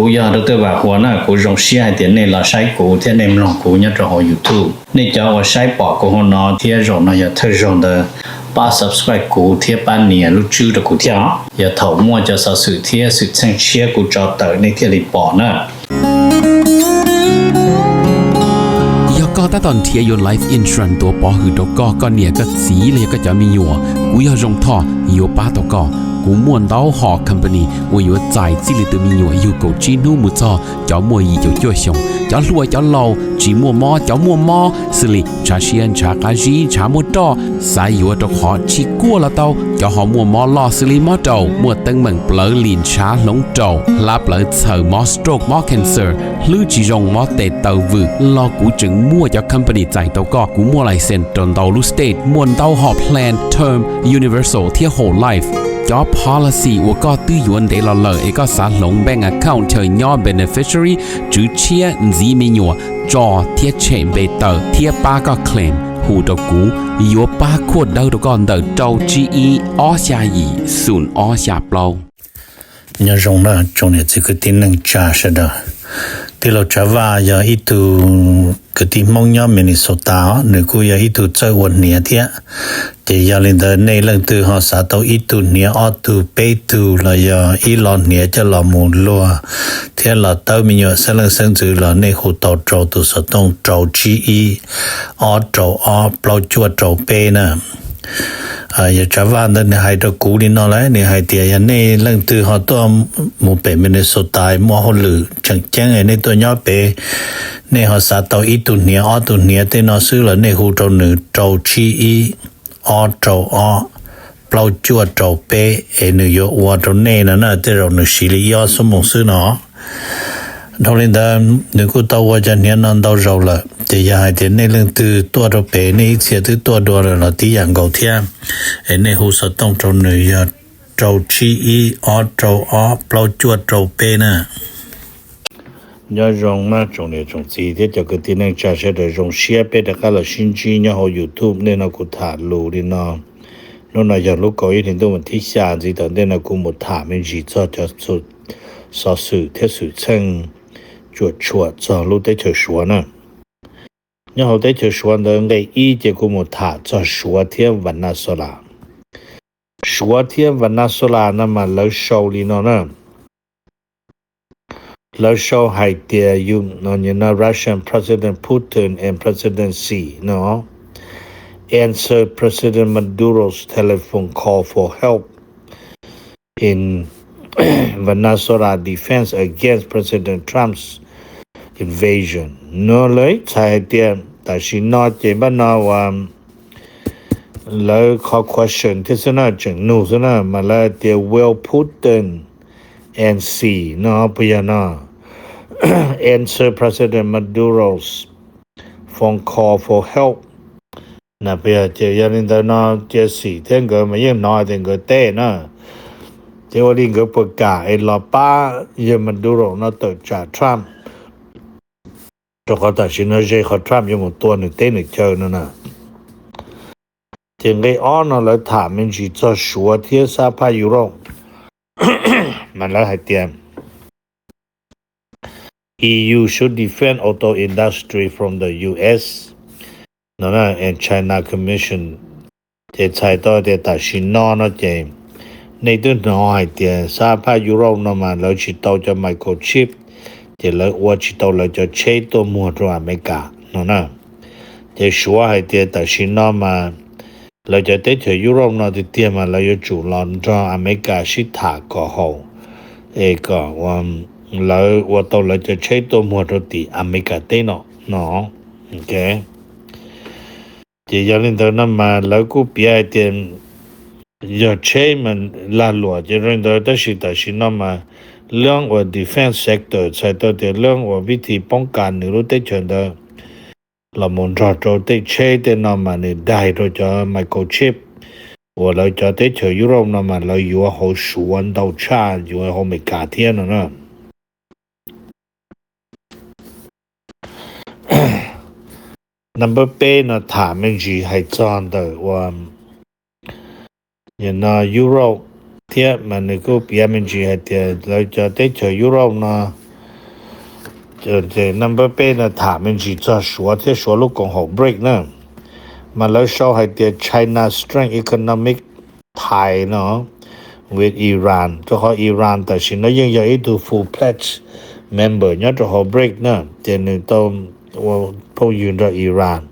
Kuv yog Doctor Vam Huas na, kuv zoo siab hais tias nej los saib kuv thiab nej mloog kuv nyob rau hauv YouTube. Nej cov uas saib pom kuv hauv no thiab zaum no yog thawj zaug ntawd, pab subscribe kuv thiab pab nias lub tswb rau kuv thiab os. Yog thaum muaj cov xov xwm thiab xwm txheej tshiab kuv tso tawm nej thiaj li pom na. Yog koj tab tom nrhiav yuav life insurance tuav pov hwm rau koj, koj niam koj txiv los yog koj cov me nyuam, kuv yog Zoo Thoj yuav pab tau koj. Kuv muaj ntau hom company uas yuav txais txij li tus me nyuam yug kaum tsib hnub mus txog cov muaj yim caum cuaj xyoos, cov hluas cov laus, tsis muaj mob cov muaj mob, xws li ntshav siab ntshav qab zib ntshav muaj roj, xav yuav rau qhov tsis kuaj los tau, cov ho muaj mob loj xws li mob raum, muaj teeb meem plawv lim ntshav hloov raum, hlab plawv txhaws, mob stroke mob cancer, hlwb tsis zoo mob tes taw vwm los kuv tseem muaj cov company txais tau koj. Kuv muaj license rau ntau lub state, muaj ntau hom plan term, universal thiab whole life. Cov policy uas koj twb yuav ntev los lawm es koj xav hloov bank account chaw nyob beneficiary, tswv tshiab, ntxiv me nyuam, tso thiab tshem npe tawm thiab pab koj claim, hu rau kuv, yuav pab khuaj dawb rau koj ntawm rau tsib ib ob xya yim xoom ob xya plaub. Nyob zoo na tsoom niam txiv kwv tij neej tsa sawv daws. Tij laug Tsav Vaj yog ib tug kwv tij Hmoob nyob Minnesota os, nws kuj yog ib tug txawj ua hniav thiab. Ces yog li ntawd nej leej twg ho xav tau ib tug hniav ob tug peb tug los yog ib lo hniav coj los mus luag thiab los tawb me nyuam xeeb leej xeeb ntxwv los nej hu tau rau tus xov tooj rau tsib ib ob rau ob plaub cuaj rau peb na. Yog Tsav Vaj ntawd nws hais rau kuv li no lawm, nws hais tias yog nej leej twg ho tuaj mus pem Minnesota muaj hauj lwm tseem ceeb nej tuaj nyob pem, nej ho xav tau ib tug hniav ob tug hniav tej no xwb los nej hu rau nws rau tsib ib ob rau ob plaub cuaj rau peb es nws yuav ua rau nej no na, tej zaum nws siv li ib ob xuab moos xwb no. Dhau li ntawd nws kuj tau ua cov hniav no ntau zaus lawm, ces yog hais tias nej leej twg tuaj rau pem nej ib txhia twb tuaj dua lawm los tib yam nkaus thiab, es nej hu xov tooj rau nws yog rau tsib ib ob rau ob plaub cuaj rau peb na. Nyob zoo mas tsoom niam tsoom txiv thiab cov kwv tij neej tsa sawv daws, zoo siab peb rov qab los sib ntsib nyob hauv YouTube. Ntej no kuv tham lus li no, hnub no yog lub kaum ib hlis ntuj vas thib xya, ntxiv tom ntej no kuv mus tham me ntsis txog cov xov xwm thiab xwm txheej cuam tshuam txog lub teb chaws Suav na. Nyob hauv teb chaws Suav ntawd nqe ib ces kuv mus tham txog Suav thiab Venezuela. Suav thiab Venezuela no mas lawv sau li no na. Lawv sau hais tias Russian President Putin and President Xi no answer President Maduro's telephone call for help in Venezuela defense against President Trump's invasion no. Lawv txhais hais tias tam sim no ces npaj no uas lawv qhov question thiab xwb na, tseem nug xwb na, mas lawv tias will Putin and Xi no puas yog no answer President Maduro's phone call for help na. Puas yog ces yog li ntawd no cia Xi thiab nkawd mas yeej hnov tias nkawd teb na, ces ua li nkawd puas kam es los pab yawg Maduro no tawm tsam Trump, rau qhov tam sim no ze qhov Trump yuav mus tua nws teb nws chaw no na. Ces nqe ob no lawv tham me ntsis txog Suav thiab sab phaj Europe, mas lawv hais tias E U should defend auto industry from the U S no and China Commission. Ces txhais tau tias tam sim no no ces nej twb hnov hais tias sab phaj Europe no mas lawv tsis tau cov microchip, ces lawv ua tsis tau lawv cov tsheb tuaj muag rau Amelikas no na. Ces Suav hais tias tam sim no mas lawv cov teb chaws Europe no tiag tiag mas lawv yuav tsum los nrog Amelikas sib tham kom haum, es kom lawv ua tau lawv cov tsheb tuaj muag rau tim Amelikas teb no no. Ces yog li ntawd no mas lawv kuj piav hais tias yog tsheb mas lag luam ces zoo li ntawd, tab sis tam sim no mas lub uas defense sector txhais tau tias lub uas vib thi poob kas nws lub teb chaws ntawd los mus nrog rau tej tsheb tej no mas nws daig rau cov microchip uas lawv cov teb chaws Europe no mas lawv yuav hauv Suav ntau tshaj yuav hauv Amelikas thiab no na. Number peb no tham me ntsis hais txog ntawm uas no Europe thiab mas nws kuj piav me ntsis hais tias lawv cov teb chaws Europe no Ces number peb no tham me ntsis txog Suav thiab Suav lub koom haum BRICS na. Mas lawv sau hais tias China strength economic ties no with Iran, rau qhov Iran tam sim no yeej yog ib tug full pledge member nyob rau hauv BRICS na, ces nws tau ua phooj ywg nrog Iran.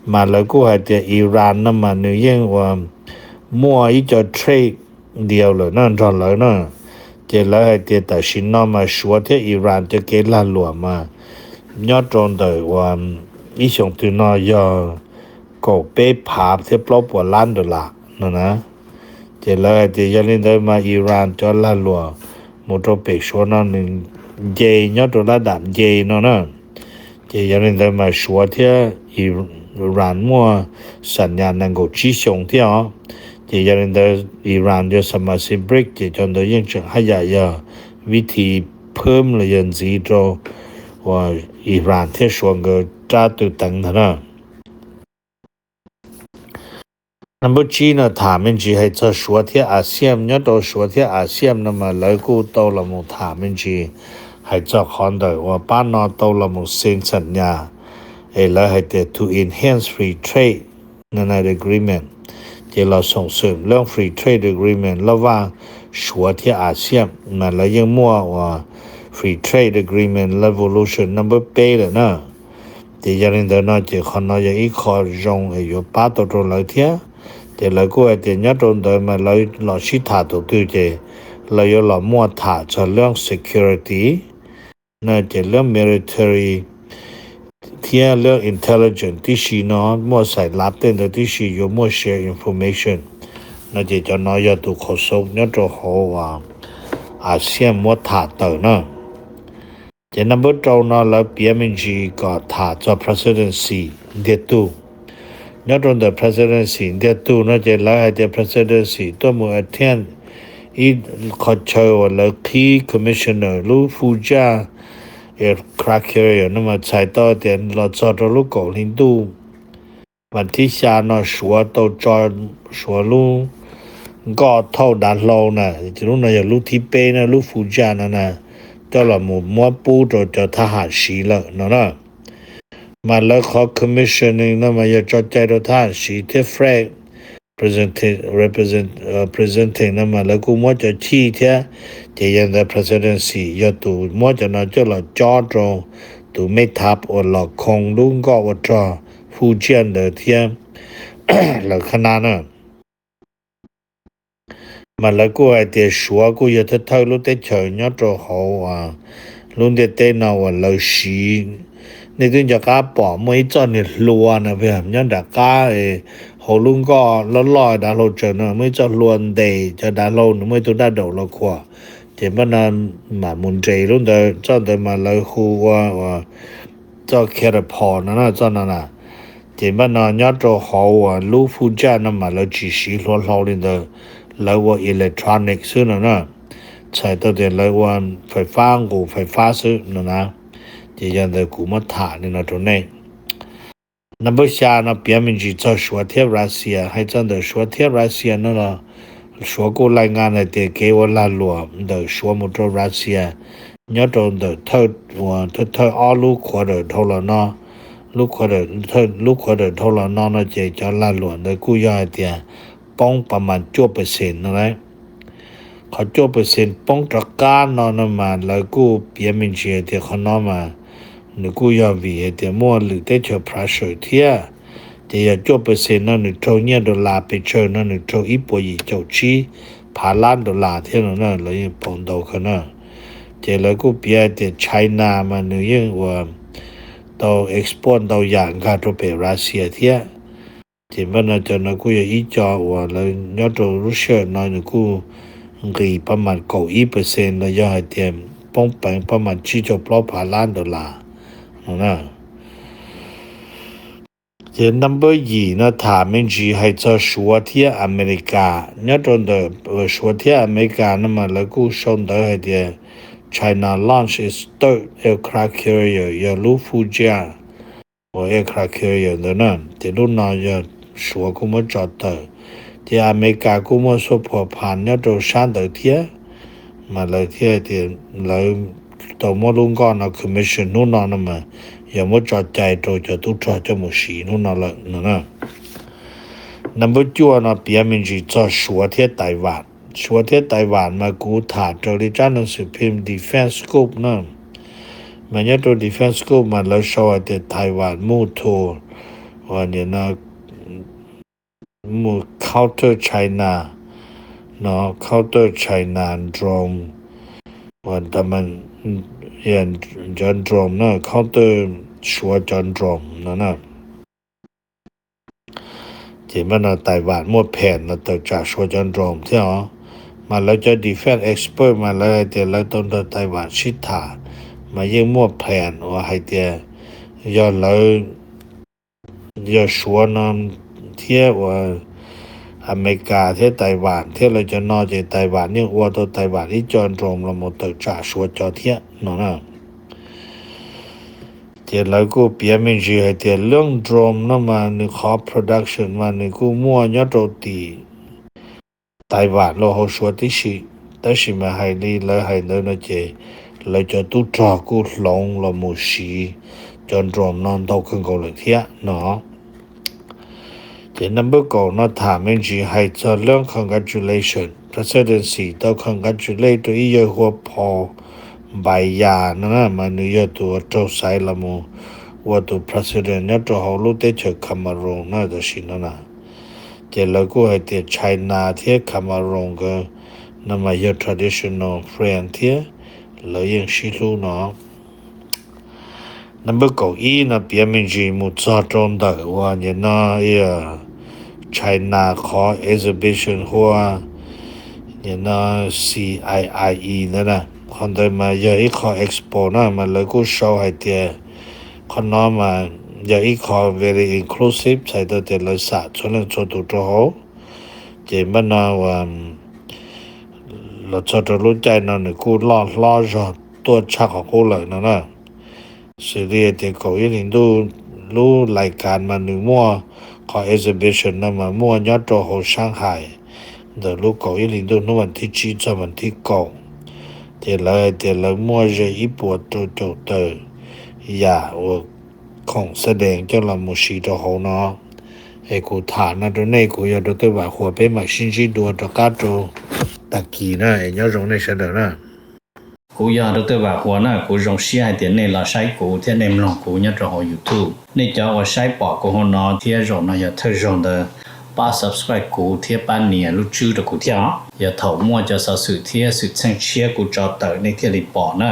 Mas lawv kuj hais tias Iran no mas nws yeej ua muaj ib co trade deal lawm na nrog lawv na. Ces lawv hais tias tam sim no mas Suav thiab Iran cov kev lag luam mas nyob rau ntawm ua ib xyoos twg no yog kaum peb phav thiab plaub puas lab dollar no na. Ces lawv hais tias yog li ntawd mas Iran cov lag luam mus rau pem Suav no nws nce nyob rau lab dam nce no na. Ces yog li ntawd mas Suav thiab Iran muaj xam nyas nees nkaum tsib xyoo thiab os. Ces yog li ntawd Iran yog xam mas xij BRICS ces cov ntawd yeej tseem haj yam yog vib thi phwm los yog ntxiv rau uas Iran thiab Suav nkawd rab tw teev ntag na. Number tsib no tham me ntsis hais txog Suav thiab ASEAN. Nyob rau Suav thiab ASEAN no mas lawv kuj tau los mus tham me ntsis hais txog qhov ntawm uas pab no tau los mus xees xam nyas es lawv hais tias to enhance free trade agreement. Ces los xoom xwm lub free trade agreement loj vaj Suav thiab ASEAN mas lawv yeej muaj uas free trade agreement resolution number peb lawm na. Ces yog li ntawd no ces qhov no yog ib qho zoo es yuav pab tau rau lawv thiab. Ces lawv kuj hais tias nyob rau ntawd mas lawv los sib tham thaum twg ces lawv yuav los muaj tham txog lub security no ces lub military thiab lub intelligence tib si no muaj xais lav tej ntawd tib si yuav muaj share information no ces cov no yog tus qhov xoob nyob rau hauv ASEAN muab tham tawm na. Ces number rau no lawv piav me ntsis kom tham txog presidency ntiag tug. Nyob rau ntawm presidency ntiag tug no ces lawv hais tias presidency tuaj mus attend ib qho chaw uas lawv qhib commissioner lub Fujian aircraft carrier no mas txhais tau tias los txog rau lub kaum hli ntuj vas thib xya no Suav tau tso Suav lub nkoj thauj dav hlau na, lub no yog lub thib peb na, lub Fujian no na, coj los mus muab pub rau cov thab ham siv lawm no na. Mas lawv qhov commissioning no mas yog tso cai rau thab ham siv thiab flag presenting no mas lawv kuj muab cov chij thiab. Ces yog ntawd presidency yog tus muab cov no coj los cob rau tus Mittal uas los khoo lub nkoj ua rog Fujian ntawd thiab lawv qhab nab na. Mas lawv kuj hais tias Suav kuj yog thawj thawj lub teb chaws nyob rau hauv lub ntiaj teb no uas lawv siv. Nej twb nco qab pom muaj ib txoj niag hlua no nyob nram qab hauv lub nkoj loj loj dav hlau tsaws no, muaj ib txoj hlua ntes cov dav hlau nws muaj ib tug dab daum los khuam. Ces npaj no mam mus nres lub ntawd, txoj ntawd mas lawv hu ua txoj catapult no na, txoj no na. Ces npaj no nyob rau hauv uas lub Fujian no mas lawv tsis siv hlua hlau li ntawd, lawv ua electronic xwb no na. Txhais tau tias lawv ua fais fab, nqus fais fab xwb no na. Ces yog ntawd kuv muab tham li no rau nej. Number xya no piav me ntsis txog Suav thiab Russia. Hais txog ntawm Suav thiab Russia no los Suav kuj laij nqa hais tias kev ua lag luam ntawm Suav mus rau Russia nyob rau ntawm thawj, thawj ob lub quarter dhau los no, lub quarter, lub quarter dhau los no no ces cov lag luam ntawd kuj yog hais tias poob pas mas cuaj percent no lauj. Qhov cuaj percent poob rov qab no no mas lawv kuj piav me ntsis hais tias qhov no mas nws kuj yog vim hais tias muaj lwm teb chaws pressure thiab. Ces yog cuaj percent no nws raug nyiaj dollar pes tsawg no nws raug ib puas yim caum tsib phav lab dollar thiab no na, lawv yeej pauv ntau kawg na. Ces lawv kuj piav hais tias China mas nws yeej ua tau export ntau yam nkag rau pem Russia thiab. Ces npaj no cov no kuj yog ib co uas lawv nyob rau lub sij hawm no nws kuj nqis pas mas kaum ib percent los yog hais tias poob peev pas mas tsib caug plaub phav lab dollar no na. Ces number yim no tham me ntsis hais txog Suav thiab Amelikas. Nyob rau ntawm Suav thiab Amelikas no mas lawv kuj sau ntawv hais tias China launch its third aircraft carrier, yog lub Fujian uas aircraft carrier ntawd na. Ces lub no yog Suav kuj muab tso tawm, ces Amelikas kuj muaj xua phuam phas nyob rau sab ntawd thiab. Mas lawv thiaj tias lawv tau muab lub nkoj no commission hnub no no mas yog muab tso cai rau cov tub rog coj mus siv hnub no lawm no na. Number cuaj no piav me ntsis txog Suav thiab Taiwan. Suav thiab Taiwan mas kuv tham raws li tsab neej xwm phim Defense Scoop na. Mas nyob rau Defense Scoop mas lawv sau hais tias Taiwan move to, uas nim no move counter China, no counter China drone, uas cov drone na, counter Suav cov drone no na. Ces mas no Taiwan muaj phas los tawm tsam Suav cov drone thiab os. Mas lawv cov defense expert mas lawv hais tias lawv tau nrog Taiwan sib tham, mas yeej muaj phas uas hais tias yog lawv, yog Suav no thiab uas Amelikas thiab Taiwan thiab lawv cov no ces Taiwan yeej ua tau Taiwan ib co drone los mus tawm tsam Suav cov thiab no na. Ces lawv kuj piav me ntsis hais tias lub drone no mas nws qhov production mas nws kuj muaj nyob rau tim Taiwan los hauv Suav tib si, tab sis mas hais li lawv hais ntawd no ces lawv cov tub rog kuj hloov los mus siv cov drone no ntau kawg nkaus lawm thiab no. Ces number kaum no tham me ntsis hais txog lub congratulation, presidency tau congratulate rau ib yawg hu ua Paul Biya no na, mas nws yog tus uas raug xaiv los mus ua tus president nyob rau hauv lub teb chaws Cameroon na tam sim no na. Ces lawv kuj hais tias China thiab Cameroon nkawd no mas yog traditional friend thiab lawv yeej sib hlub no. Number kaum ib no piav me ntsis mus txog rau ntawm uas nim no China qhov exhibition hu ua nim no C I I E ntawd na. Qhov ntawd mas yog ib qho expo na, mas lawv kuj sau hais tias qhov no mas yog ib qho very inclusive, txhais tau tias lawv xam txhua leej txhua tus rau hauv. Ces npaj no uas los txog rau lub caij no nws kuj loj hlob zog tuaj tshaj qhov qub lawm no na. Xws li tias kaum ib hlis ntuj lub lais kav mas nws muaj qhov exhibition no mas muaj nyob rau hauv Shanghai ntawm lub kaum ib hlis ntuj hnub vas thib tsib txog vas thib kaum. Ces lawv hais tias lawv muaj ze ib puas rau caum tawm yam uas khoom xab dees coj los mus siv rau hauv no. Es kuv tham no rau nej, kuv yog Doctor Vam Huas, peb mam sib ntsib dua rov qab rau tag kis na, es nyob zoo nej sawv daws na. Kuv yog Doctor Vam Huas na, kuv zoo siab hais tias nej los saib kuv thiab nej mloog kuv nyob rau hauv YouTube. Nej cov uas saib pom kuv hauv no thiab zaum no yog thawj zaug ntawd, pab subscribe kuv thiab pab nias lub tswb rau kuv thiab os. Yog thaum muaj cov xov xwm thiab xwm txheej tshiab kuv tso tawm nej thiaj li pom na.